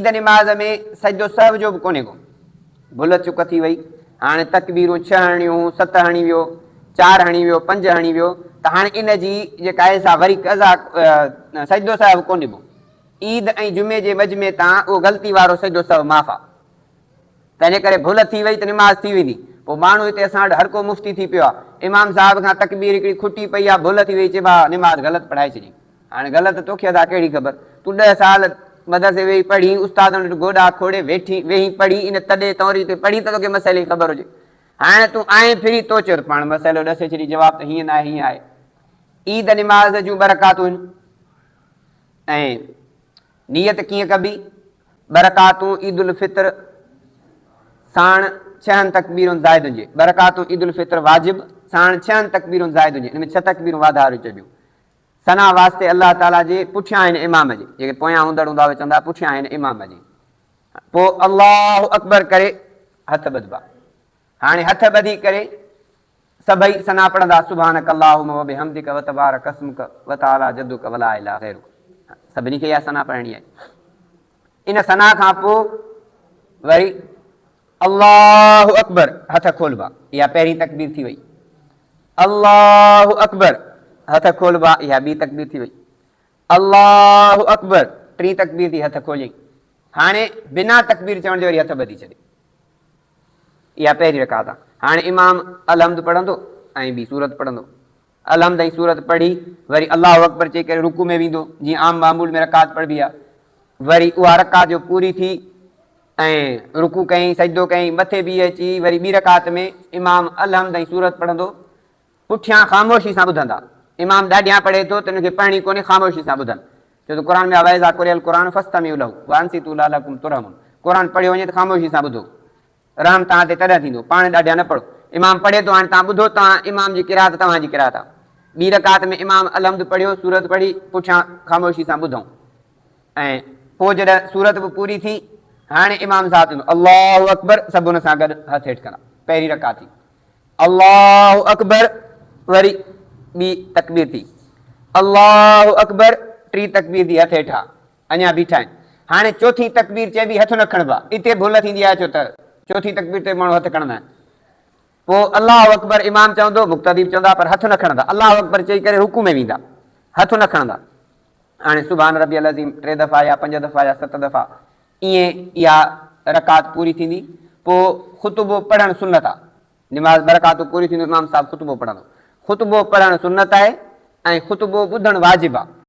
عيد نماز ۾ سجدو سهو جو به ڪونهي ڪو. ڀل چڪ ٿي وئي. هاڻي تڪبيرون ڇهه هڻڻيون هون، ست هڻي ويو، چار هڻي ويو، پنج هڻي ويو ته هاڻي ان جي جيڪا آهي سا وري قضا سجدو سهو ڪونه ڏبو. عيد ۽ جمعي جي مجمعي تان اهو غلطي وارو سجدو سهو معاف آ. تنهنجي ڪري ڀل ٿي وئي ته نماز ٿي ويندي. پوء ماڻهو هتي اسان وٽ هر ڪو مفتي ٿي پيو آ. امام صاحب کان تڪبير هڪڙي کٽي پئي آ، ڀل ٿي وئي چئبا نماز غلط پڙهائي ڇڏي. هاڻي غلط توکي ادا ڪهڙي خبر. تون ڏهه سال مدرسي ويهي پڙهين، استادن وٽ گوڏا کوڙي ويٺين، ويهين پڙهين، ان تڏي تونري تي پڙهين ته توکي مسئلي جي خبر هجي. هاڻي تون آئين ڦري تو چيو ته پاڻ مسئلو ڏسي ڇڏي جواب ته هيئن ناهي هيئن آهي. عيد نماز جون ٻه رڪعتون آهن ۽ نيت ڪيئن ڪبي؟ ٻه رڪعتون عيد الفطر ساڻ ڇهن تڪبيرن زائدن جي. ٻه رڪعتون عيد الفطر واجب ساڻ ڇهن تڪبيرن زائدن جي. ان ۾ ڇهه تڪبيرون واڌاريون چئبيون. ثنا واسطي الله تعاليٰ جي پٺيان هن امام جي، جيڪي پويان هوندڙ هوندا اهي چوندا پٺيان هن امام جي. پوء الله اڪبر ڪري هٿ ٻڌبا. هاڻي هٿ ٻڌي ڪري سڀئي ثنا پڙهندا سبحانک اللهم وبحمدک وتبارک اسمک وتعالي جدک ولا اله غيرک. سڀني کي اها ثنا پڙهڻي آهي. ان ثنا کان پوء وري الله اڪبر هٿ کولبا اها پهرين تڪبير ٿي وئي. الله اڪبر هٿ کولبا اها ٻي تڪبير ٿي وئي. الله اڪبر ٽين تڪبير ٿي هٿ کوليائين. هاڻي بنا تڪبير چوڻ جي وري هٿ ٻڌي ڇڏي. اها پهرين رڪعت آ. هاڻي امام الحمد پڙهندو ۽ ٻي سورت پڙهندو. الحمد ۽ سورت پڙهي وري الله اڪبر چئي ڪري رڪوع ۾ ويندو جيئن عام معمول ۾ رڪعت پڙهبي آ. وري اها رڪعت جو پوري ٿي ۽ رڪوع ڪيائين سجدو ڪيائين مٿي بيهي اچي وري ٻي رڪعت ۾ امام الحمد ۽ سورت پڙهندو. پٺيان خاموشي سان ٻڌندا. امام ڏاڍيان پڙهي ٿو ته ان کي پڙهڻي ڪونهي خاموشي سان ٻڌن. ڇو ته قرآن ۾ آهي واذا قرئ القرآن فاستمعوا له وانصتوا لعلڪم ترحمون قرآن پڙهيو وڃي ته خاموشي سان ٻڌو. رحم توهان تي تڏهن ٿيندو. پاڻ ڏاڍيان نه پڙهو. امام پڙهي ٿو هاڻي توهان ٻڌو توهان امام جي قرات توهان جي قرات آ. ٻي رڪعت ۾ امام الحمد پڙهيو سورت پڙهي پٺيان خاموشي سان ٻڌئون ۽ پوء جڏهن سورت به پوري ٿي هاڻي امام صاحب چوندو الله اڪبر سڀ ان سان گڏ هٿ هيٺ ڪندا. پهرين رڪعت ٿي. الله اڪبر وري ٻي تڪبير ٿي. الله اڪبر ٽين تڪبير ٿي هٿ هيٺ آ. اڃا بيٺا آهن. هاڻي چوٿين تڪبير چئبي هٿ نه کڻبا. اتي ڀل ٿيندي آهي ڇو ته چوٿين تڪبير تي به ماڻهو هٿ کڻندا آهن. پوء الله اڪبر امام چوندو، مقتدي به چوندا پر هٿ نه کڻندا. الله اڪبر چئي ڪري رڪوع ۾ ويندا. هٿ نه کڻندا. هاڻي سبحان ربي العظيم ٽي دفعا يا پنج دفعا يا ست دفعا ائين اها رڪعت پوري ٿيندي. پوء خطبو پڙهڻ سنت آهي. نماز ٻه رڪعتون پوري ٿينديون امام صاحب خطبو پڙهندو. خطبو پڙهڻ سنت آهي ۽ خطبو ٻڌڻ واجب آهي.